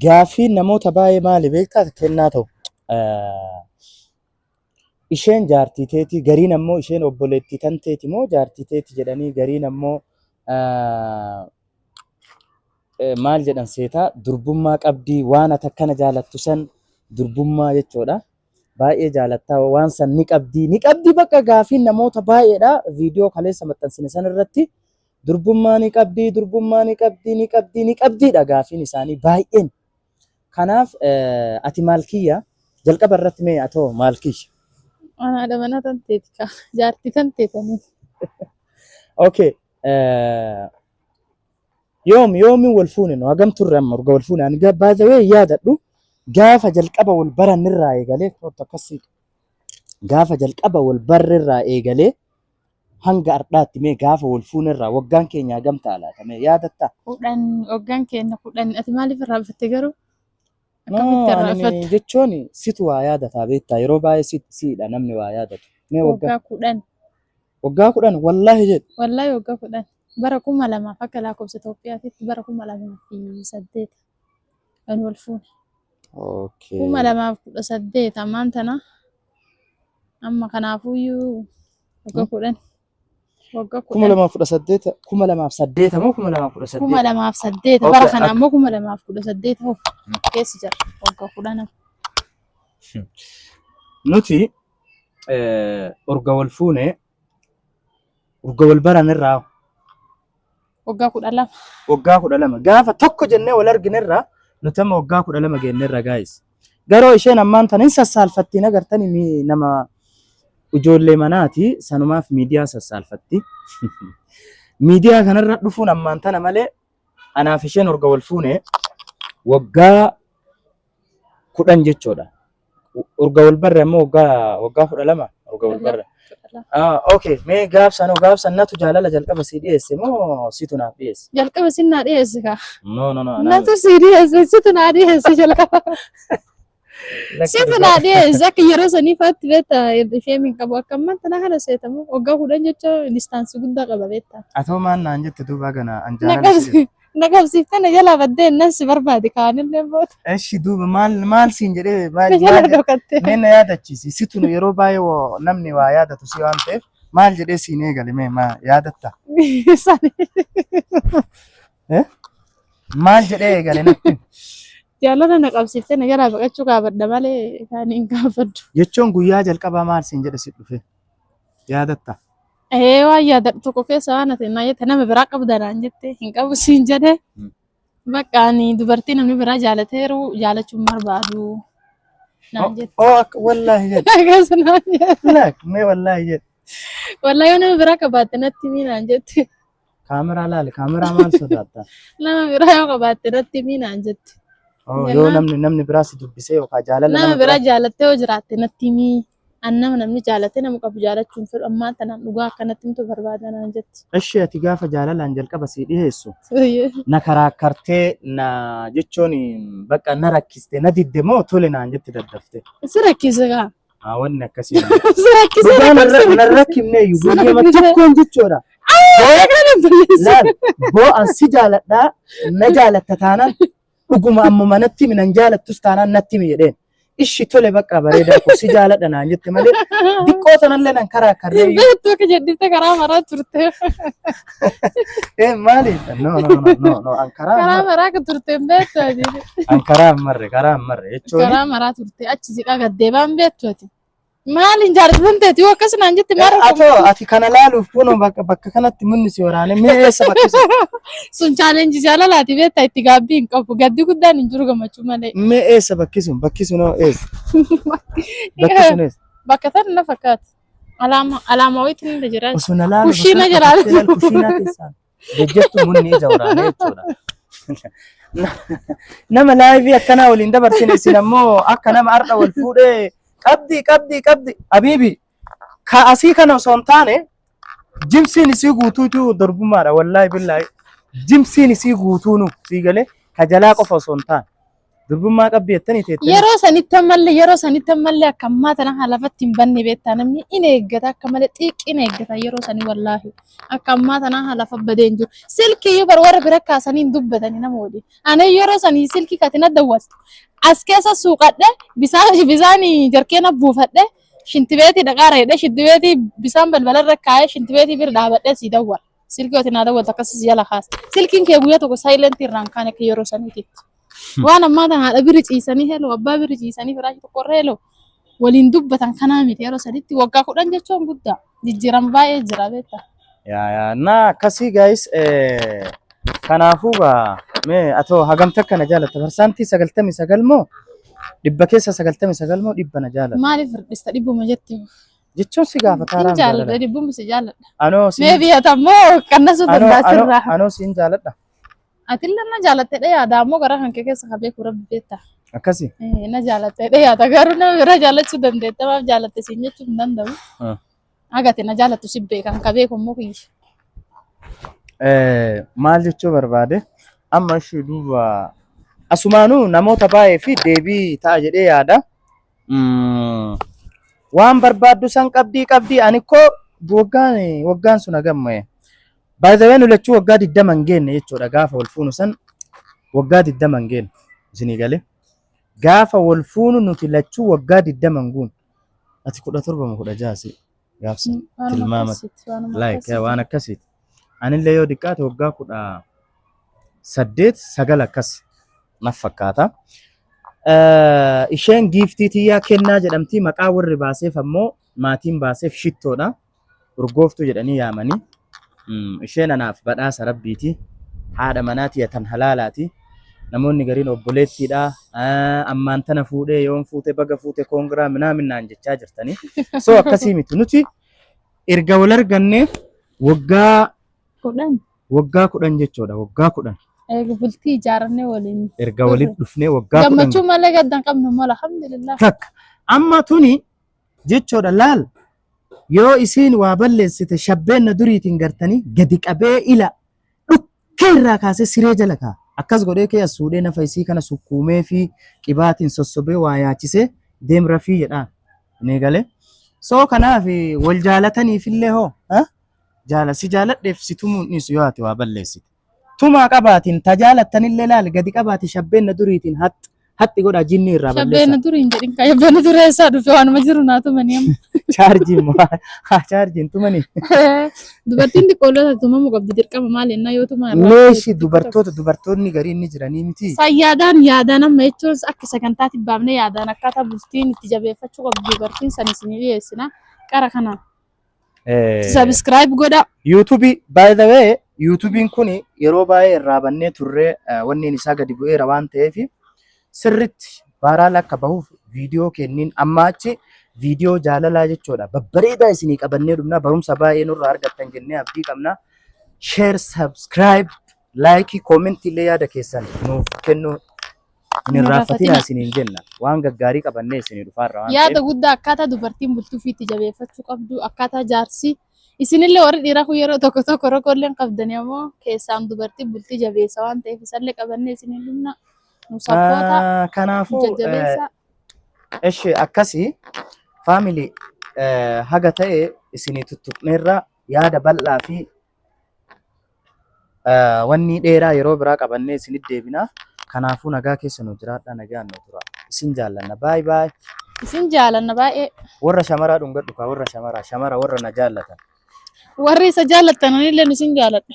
Gaaffiin namoota baay'ee maali beektaa kennaa ta'u. Isheen jaartii teeti gariin ammoo isheen obboleettii tan teeti moo jaartii teeti jedhanii gariin ammoo maal jedhan seetaa durbummaa qabdii waan ati akkana jaalattu san durbummaa jechuudha. Baay'ee jaalattaa waan san ni qabdii ni qabdii bakka gaafiin namoota baay'eedha viidiyoo kaleessa maxxansine san irratti durbummaa ni qabdii durbummaa ni qabdii ni qabdii ni qabdiidha gaafiin isaanii baay'een. Kanaaf ati maal kiyya jalqaba irratti mee atoo maal kiyya? Ana haadha manaa tan teeti kaa jaartii tan teetanii. Okay. Yoom yoomiin wal fuune nu hagam turre amma urga wal fuune ani by the way yaadadhu gaafa jalqaba wal barannirraa eegalee kottu akkasii gaafa jalqaba wal barrerraa eegalee hanga ardhaatti mee gaafa wal fuunerraa waggaan keenya hagam ta'a laata mee yaadattaa? 10 waggaan keenya 10 ati maaliif irraanfatte garuu? No, Akkamitti ani irraanfatta? jechuun situ waa yaadataa beektaa yeroo baay'ee siidha namni waa yaadatu. Mee waggaa Waggaa 10. Waggaa 10 wallaahi jedhi. Wallaahi waggaa 10 bara 2000 akka lakkoofsa Itoophiyaatitti bara 2008 kan wal fuune. 2018 ammaan tana amma kanaafuyyuu waggaa 10. Waggaa kuma 10. lamaaf kudha saddeet 2008 moo 2018? 2008 bara kana ammoo 2018 hoo keessa jira waggaa 10. Nuti urga wal fuune urga wal baran irraa Waggaa 12. Waggaa 12 gaafa tokko jennee wal argine irraa nuti amma waggaa 12 geenye irra gaayis. Garuu isheen ammaan tana hin sassaalfattiin agartanii nama ijoollee manaati sanumaaf miidiyaa sassaalfatti. Miidiyaa kanarra dhufuun ammaan tana malee anaaf isheen urga wal fuune waggaa 10 jechuudha. Urga wal barre ammoo waggaa 12 urga wal barre. Ah, okay. Mee gaafsan hoo gaafsan natu jaalala jalqaba sii dhiyeesse moo situ naaf dhiyeesse? Jalqaba sin naa dhiyeesse kaa. No, no, no. Anaa Natu sii dhiyeesse situ naa dhiyeesse jalqaba. Situ naa dhiyeesse akka yeroo sanii faatti beektaa ishee hin qabu akka ammaa tana kana seetamu waggaa 10 jechuun distaansii guddaa qaba beektaa. Atoo maal naan jette duuba gana an Na jaalala si qabsi na qabsiiftee na jalaa baddee innan si barbaade kaanillee booda Eshi duuba maal maal siin jedhee maal na jalaa maal jedhe dhokatte. mee na yaadachiisi situ nu yeroo baay'ee namni waa yaadatu si waan ta'eef maal jedhee siin eegale mee maa yaadatta? Sani. Eh? Maal jedhee eegale natti himi. Jaalala na qabsiiftee na jalaa baqachuu kaabadda malee kaan hin gaafadhu. Jechuun guyyaa jalqabaa maal siin jedhe si dhufe yaadatta? Ee waan yaadadhu tokko keessa waan ati na jette nama biraa qabda naan jette hin qabu siin jedhe. Bakka ani dubartii namni biraa jaalateeru jaalachuu hin barbaadu naan jette. Oo akka wallaahi jedhe. Akkas naan jette. Laak mee wallaahi jedhe. Wallaahi yoo nama biraa qabaatte natti himi naan jette. Kaameraa laali kaameraa maal sodaatta? Nama biraa yoo qabaatte natti himi naan jette. Oo yoo Jennaan namni biraa si dubbisee yookaan jaalala nama nama biraa biraa. jaalattee yoo jiraatte natti himi. An nama namni jaalatee nama qabu jaalachuu hin fedhu ammaan tanaan dhugaa akkanatti himtu barbaada naan jetti. Eshi ati gaafa jaalalaan jalqaba sii dhiheessu na karaakkartee na jechuun bakka na rakkiste na didde moo tole naan jette daddafte. Si rakkise kaa. Haa wanni akkasii na Si rakkise Dhugaa rakkise na rakkifne iyyuu Si guyyama rakkise. tokkoon jechuudha. Laal boo an si jaaladhaa na jaalatta taanaan dhuguma ammuma natti himi nan jaalattus taanaan natti himi jedheen. Ishi tole bakka bareedaa koo si jaaladha naan jette malee diqqoo sanallee nan karaa karree Hin beektu akka jedhifte karaa maraa turte. Eh maali? No no no no no an karaa Karaa hin marre. maraa akka turte hin beektu ati. An karaa hin marre karaa hin marre jechuun Karaa maraa turte achi siqaa gad deebaa hin beektu ati. Maaliin jaalatan teeti yoo akkas naan jette maal rakkoo Atoo ati kana laaluuf kunoo bakka bakka kanatti munni si waraane mee eessa bakki sun? Sun chaalenjii jaalalaati beektaa itti gaabbii hin qabu. Gaddi guddaan hin jiru gammachuu malee. Mee eessa bakki sun? Bakki sun hoo eessa? Bakki sun eessa? Bakka tan na fakkaata. Alaama alaama wayiitu ni jira. Osoo na laalu Kushiina bakka jira. qabattee laal kushiinaa keessaan jejjettu munni ija waraane jechuudha. Nama laayivii akkanaa waliin dabarsine isin ammoo akka nama har'a wal fuudhee qabdi qabdi qabdi abiibi ka asii kana osoo hin taane jimsiin isii guutuutu durbummaadha wallaahi billaahi jimsiin isii guutuunu sii galee ka jalaa qofa osoo hin taane. Durbummaa qabdi jettanii teettanii. Yeroo sanitti ammallee akka ammaa tana haa lafatti hin banne beektaa. Namni in eeggata, akka malee xiiqqi in eeggata yeroo sanii. Wallaahi, akka ammaa tana haa lafa badee hin jiru. Silkii iyyuu bar warra bira kaasanii hin dubbatanii nama waliin. Ani yeroo sanii silkii katina dawwaltu as keessa suuqadhe, bisaan jarkeena buufadhe, shintibeetii dhaqaara jedhe, shintibeetii bisaan balbalarra kaa'ee, shintibeetii bira dhaabadhe sii dawwala. Silkii ati naa dawwaltu akkasii si jala kaasa. Silkiin kee guyyaa tokko silent irraan kaane akka yeroo saniititti. Waan ammaa tana haadha biri ciisanii hello, abbaa biri ciisanii, firaashii tokkorra hello waliin dubbatan kanaa miti yeroo sanitti. Waggaa 10 jechuun guddaa, jijjiirama baay'ee jira beektaa. Yaa yaa, na akkasii guys. Kanaafuu gaa mee atoo hagam takka na jaalatta? 99% moo 100 keessa 99 moo 100 na jaalatta? Maaliif hirdhista? 100 jetti. Jechuun si Hin gaafataaraan jaalladha, jaalala. 100 si jaalladha. Anoo siin Mee biyya tammoo qannasuu anoo danda'a anoo sirraa. Anoo siin jaaladha. Atillee na jaalatteedha yaada, ammoo gara kan kee keessa ka beeku Rabbi beektaa. Akkasi. Na jaalatteedha yaada, garuu nama bira jaallachuu dandeetta, maaf jaalatte siin jechuu hin danda'u. Agate na jaalattu si beekan, ka beeku immoo kiyya. Maal jechuu barbaade amma ishii duuba asumaanuu namoota baay'ee fi deebii ta'a jedhee yaada. Waan barbaaddu san qabdii qabdii. Ani koo waggaan sun hagam? By the way, nu lachuu waggaa 20 hin geenne jechuudha. Gaafa wal fuunu san waggaa 20 hin geenne, isinii galee. Gaafa wal fuunu nuti lachuu waggaa 20 hin guunu. Ati 17 moo 16 si gaafsa Waanuma tilmaama akkasiiti. Waanuma like akkasiiti. waan akkasiiti. Anillee yoo xiqqaate waggaa 18, 9 akkas naf fakkaata. Isheen giiftii tiyyaa kennaa jedhamti. Maqaa warri baaseef ammoo maatiin baaseef shittoodha. Urgooftuu jedhanii yaamanii. Isheen anaaf badhaasa rabbiiti. Haadha manaa tiyya tan halaalaati. Namoonni gariin obboleettiidha. Ammaan tana fuudhee yoon fuute baga fuute congra minaamin naan jechaa jirtanii. So akkasii miti. Nuti erga wal arganne waggaa 10. Waggaa 10 jechuudha. Waggaa 10. Eega bultii ijaarannee waliin. Erga walitti dhufnee waggaa 10. Gammachuu malee gadda hin qabnu mala, alhamdulillah. Takka. Amma tuni jechuudha, laal, yoo isiin waa balleessite shabbeenna duriitiin gartanii gadi qabee ila dhukkee irraa kaasee siree jala kaa'a. Akkas godhee kee as fuudhee nafa isii kana sukkuumee fi qibaatiin sossobee waa yaachisee deem rafii jedhaan. Ni galee. So kanaaf wal jaalataniifillee hoo jaala si jaaladheef si tumuun dhiisu yoo ati waa balleessite. Tumaa qabaatiin ta jaalattanillee laal gadi qabaati shabbeenna duriitiin haxxi haxxi godhaa jinni irraa Shabbeena balleessaa. durii hin jedhin kaa, shabbeena duree eessaa dhufe? Waanuma jiru naa tumanii amma. Chaarjiin moo haa chaarjiin tumanii. Dubartiin xiqqoolota tumamuu qabdi dirqama, maal jennaa yoo tumaa irraa Meeshi dubartoota dubartoonni gariin ni jiranii miti. San yaadaan yaadaan amma jechuun akka sagantaatti baafnee yaadaan akkaataa bultiin itti jabeeffachuu qabdu dubartiin san isinii dhiyeessina. Qara kana subscribe godhaa. YouTubeii, by the way, YouTubeiin kun yeroo baay'ee irraa bannee turree wanni isaa gadi bu'eera waan ta'eef sirritti viral akka bahuuf viidiyoo kenniin amma achi viidiyoo jaalalaa jechuudha babbareedaa isinii qabannee dhumna. Barumsa baay'ee nurraa argattan jennee abdii qabna. Share, subscribe, like, comment illee yaada keessan nuuf kennuu hin irraanfatinaa isiniin jenna. Waan gaggaarii qabannee isinii dhufaarra waan Yaada ta'eef. guddaa akkaataa dubartiin bultuu fi itti jabeeffachuu qabdu, akkaataa jaarsi isinillee warri dhiiraa kun yeroo tokko tokko rakkoolee hin qabdani, ammoo keessaan dubartiin bultii jabeessa waan ta'eef isallee qabannee isiniin dhumna. Nu support Kanaafuu jajjabeessa. Eshi, akkasii family, haga ta'e isinii tuttuqneerra. Yaada bal'aa fi wanni dheeraa yeroo biraa qabannee isinit deebina. Kanaafuu nagaa keessa nu jiraadhaa, nagaan nu tura. Isin jaallanna. Bye bye. Isin jaalanna baay'ee. Warra shamaraa dhungadhu kaa, warra shamaraa, shamara warra na jaallatan. Warri isa jaallattan anillee isin jaaladha.